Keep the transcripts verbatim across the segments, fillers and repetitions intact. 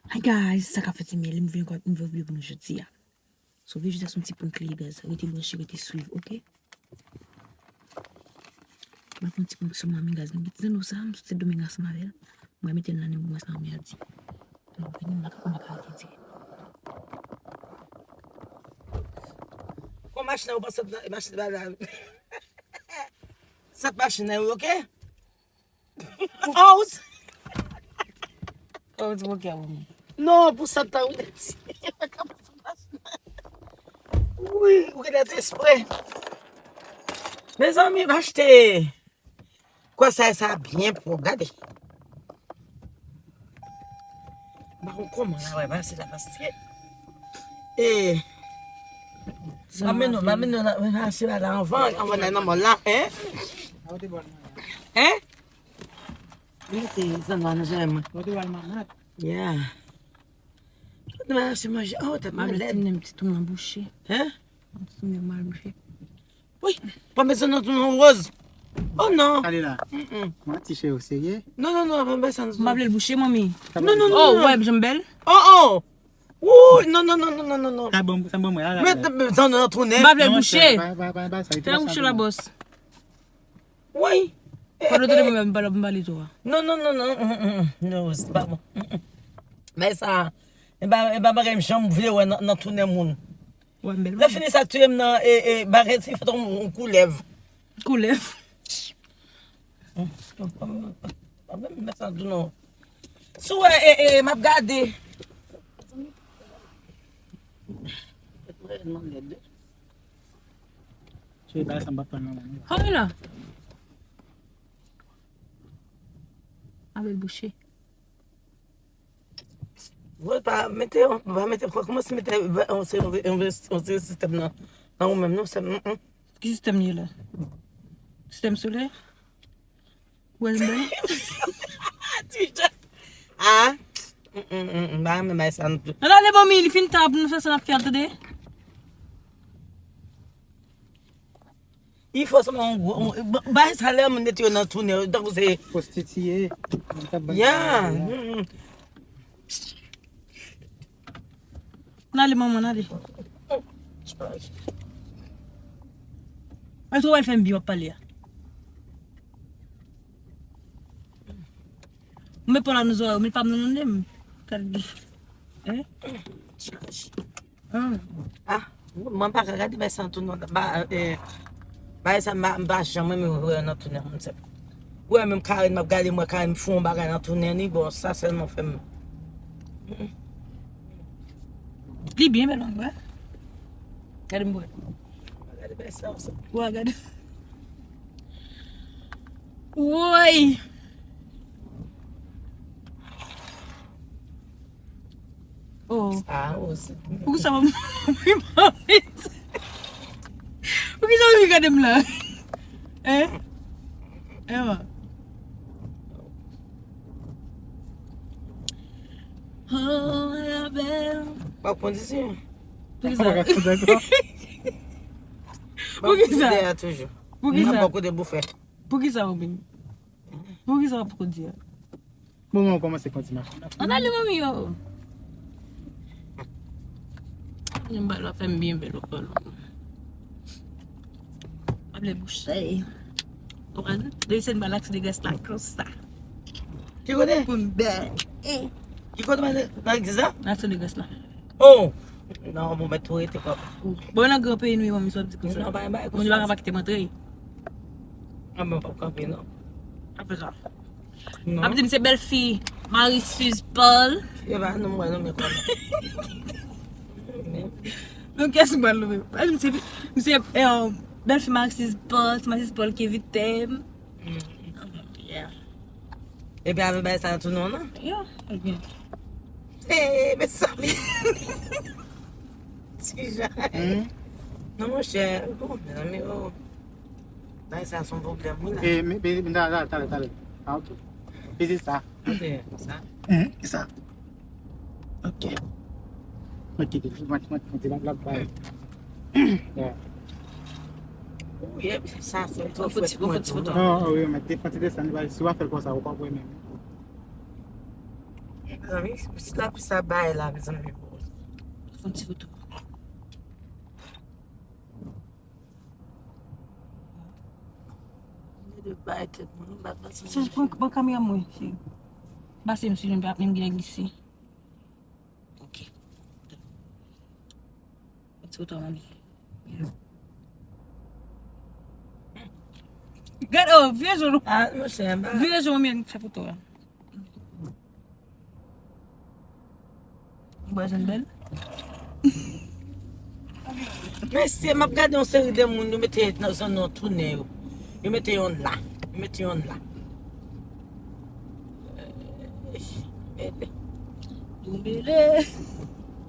Hi guys, sa k ap fèt se Meli, m vin ankò ak yon nouvo videyo pou nou jodi a. So, videyo jodi a se yon ti prank li ye, guys. Rete branche, rete swiv, ok? M ap fè yon ti prank sou manmi, guys. Nou gen ti zanno sa, m soti Sendomeng ansanm avè l. Mwen mete l nan nen pou mwen sa manmi a di. Donk, vini, m pa ka, m pa ka rete di. Pran machin nan, ou pa sot nan machin ba la. Sot machin nan, wi, ok? Oh, ou s- Kòman ti bòkè ou menm? Non, pou sot tan, wi, tèt. Wi, ou genlè te espre. Mezanmi, m achte. Kwè sa, sa byen pwòp, gade. M pa konn kòman la, wè, pase la, paske. E. M ap mennen w, m ap mennen w nan, m ap mennen w la, anvan, anvan n al nan mòl la, en? Hein? Mete zanno a nan zòrèy mwen. Mete w al manman. Yeah. Mwen al achte manje. Oh, tèt mwen lèd. Ti tonm nan bouche. Hein? Ti tonm nan mal bouche. Wi, pa met zanno tou non, Rose. Oh non. Ale la. Mm-mm. Mwen ti cheri, ou serye? Non, non, non, pa met zanno tou. M pa vle l bouche, manmi. Non, non, non. Oh, wè, jan m bèl. Oh, oh. Wouy, non, non, non. Sa bon, sa bon, mwen la. Met zanno nan tounen. M pa vle l bouche. Fè bouche la, bòs. Wi. Fò nou tande mwen menm, m pa, m pa li tou a. Non, non, non, non. Mm, mm, mm. Non, se pa bon. Mm, mm. Men sa, e pa, e pa bagay m janm vle wè nan, nan tounen moun. Wè, m bèl. Lè fini sa, touye m nan, e, e, bagay, si fè yon, yon koulèv. Koulèv. Mm. Pa menm met sa tou non. Si w wè, e, e, m ap gade. Cheri, bagay sa m pa pran nan men ou. Kòman la? Avèk bouche. Vre, pa mete, pa mete, pa kòmanse mete, on se, on se, on se sistèm nan, nan ou menm, non, se, mm, mm. Ki sistèm li ye la? Sistèm solè? Wè l bèl. Ti jan. Ah. Mm, mm, mm, mm. Ba, men bay sa nou tou. Ann ale, manmi, li fin ta pou nou fè sa n ap fè a, tande. Il faut seulement on gwo, on, ba, bay sa lè moun mete yo nan tounen, tankou se pwostitiye. Ya. Mm, mm. N ale, manman, n ale. Mwen tou wè l fè m byen w ap pale a. Ou met pa w la nan zòrèy, ou met pa m nan nan nen m. Gade. Hein? Ah, mwen pa ka gade bay sa tou non. Ba, eh, bay sa m pa, m pa janm renmen wè nan tounen moun sèp. Ou wè menm Karen m ap gade, mwen Karen m fè yon bagay nan tounen ni, bon, sa sèlman fè m. Li byen bèl, wè. Gade m bwè. Gade bay sa, sa. Wè, gade. Woy! Oh. Sa osi. Poukisa w ap, poukisa w ap gade m la? Hein? Ewa. Oh, la belle. Pa kondisyon. Poukisa? Poukisa? Poukisa? Poukisa? Poukisa ou menm? Poukisa w ap kondisyon? Bon, mwen kòmanse konti machin nan. Ann ale, manmi, yo. Yon bal ap fè m byen bèl, w ap pale. Ap lè bouche. Ou konprann? Depi se yon bal ak sou degrès la, konsa. Ki kote? Pou m bèl. Eh. Ki kote, nan legliz la? Ak sou degrès la. Oh! Non, bon, mèt tou rete kòb. Bon, nan gran peyi nou ye, manmi, sa w ap di konsa. Non, bay, bay, moun yo pa ka pa kite m antre. Ah, mwen p ap kanpe, non. Ap fè sa. Non. Ap di m se bèlfi Marie Suze Paul. E pa non, mwen, non, men kòman. Non, kiyès m pral nonmen? Ap di m se, m se, eh, bèlfi Marie Suze Paul, se Marie Suze Paul ki envite m. Mm. Yeah. Epi avè bay sa tou non, non? Yeah, ebyen. Hey, mezanmi. Ti jan. Hmm? Non, monchè. Bon, mezanmi, oh. Bay sa se yon pwoblèm, wi, la. E, men, men, men, talè, talè, talè. Ah, ok. E se sa. Ok, sa. Hmm, e sa. Ok. Mwen kite, mwen, mwen, mwen te la, la, la. Yeah. Ou ye, sa, se twò fwèt pou mwen tou, non. Non, wi, men te fè ti desann, si w ap fè l konsa, ou p ap wè menm. Zanmi, si lapli sa bay la, mezanmi. Fè yon ti foto. Gade bay tèt mwen, m bat bat. Chèch pran, pran kamera mwen, cheri. Pase m sou yon pap, menm gen nèg isi. Ok. Fè ti foto a, manmi. Gade, oh, vire je w. Ah, monchè, m pa. Vire je w, manmi, fè foto a. Ou pa janm bèl? Mesye, m ap gade yon seri de moun, yo mete nan zòn nan tounen yo. Yo mete yon la. Yo mete yon la. Doumele.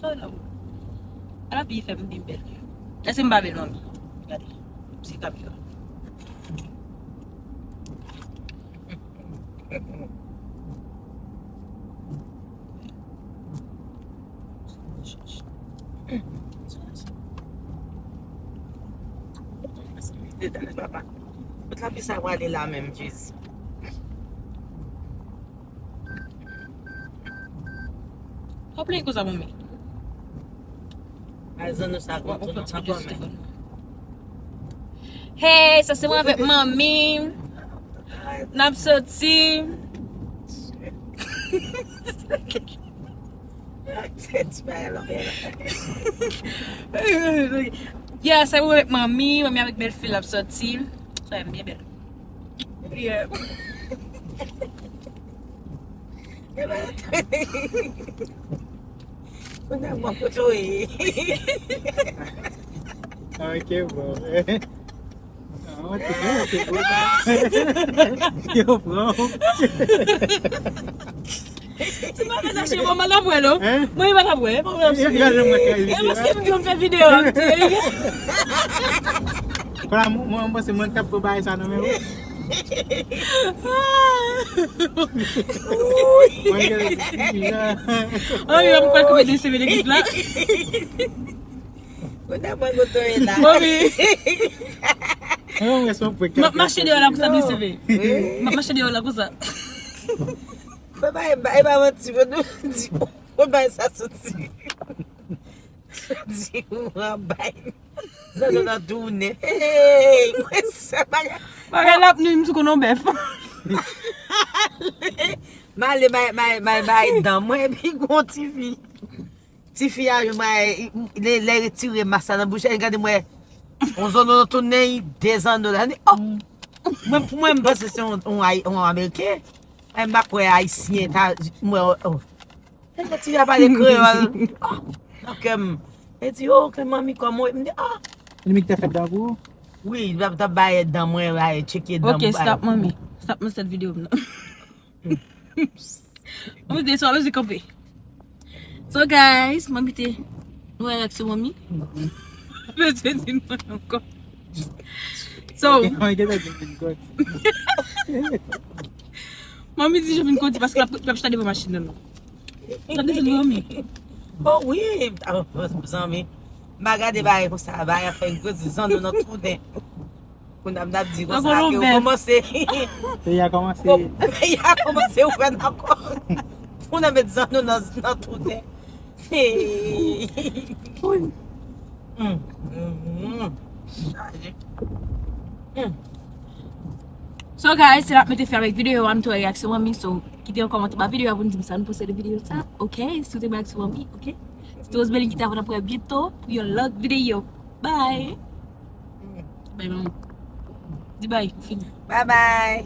Oh non. Ala pi fè m vin bèl. Èske m pa bèl, manmi? Gade. Se kamera. Kot lapli sa prale la menm, Jezi? W ap plede konsa, manmi. Al zanno sa, w ap fè ti videyo sou telefòn. Hey, sa se mwen avèk manmi. N ap soti. Tèt ti bagay la. Yeah, sa se mwen avèk manmi, manmi avèk bèlfi l ap soti. Sa m byen bèl. Yeah. Kounye a mwen kote w ye. Ah, ok, bon. Ah, ok, ok, bon. Yo, bro. Ti bagay sa, cheri, mwen, m pa t ap wè, non. Hein? Mwen, m pa t ap wè. Mwen, m ap wè. E paske m di w m fè videyo. Kounye a, mwen, mwen, mwen, se mwen k t ap pran bagay sa nan men ou. Mwen gen ti la. Oh, yo, m pral koupe de seve legliz la. Mwen ta pran koto e la. Mami. Mwen, mwen, se yon prank. M ap mache deyò la konsa, de seve. M ap mache deyò la konsa. Mwen pa, e pa, e pa manti, mwen di, mwen bay sa soti. Di ou an bay. Zanno nan tounen. Hey, mwen sa bagay. Bagay l ap nwi m sou konon bèf. M ale bay, bay, bay, bay dan mwen, epi gon tifi. Tifi a, yo bay, lè, lè retire mas la nan bouch, gade mwen. On zanno nan tounen, de zanno la. Oh! Mwen, pou mwen, m panse se on, on, on Ameriken. Ay, m pa kwè Ayisyen, ta, mwen, oh. Lè ti a pale kreyòl. Oh, nan kè m. E di, oh, ke manmi kòman w ye? M di, ah. Li menm ki te fè dan pou ou? Wi, l ap, t ap bay dan mwen, bay, tcheke dan mwen. Ok, stop, manmi. Stop mwen sèt videyo m nan. Manmi te sou, mwen kanpe. So, guys, manmi te, nou wè reaksyon manmi? Mwen te di mwen ankò. So, mwen gen tan di m vin kòti. Manmi di je vin kòti paske l ap, l ap chita devan machin nan, non. L ap desann manmi. Oh wi, ah, zanmi. M pa gade bagay konsa, bagay ap fè gwo ti zanno nan tounen. Kounye a m t ap di konsa, ke yo kòmanse. Peyi a kòmanse. Peyi a kòmanse ouvè nan kò. Pou n met zanno nan, nan tounen. Hey. Mm, mm, mm. Chaje. Mm. So guys, se la m mete fen avèk videyo a, m tou wè reaksyon manmi, so kite yon kòmantè ba videyo a pou n di m sa nou panse de videyo sa. Ok, si w te renmen reaksyon manmi, ok. Se te Rosemeline ki te avè n, n ap wè byento pou yon lòt videyo. Bye. Bye, manmi. Di bye, fini. Bye bye.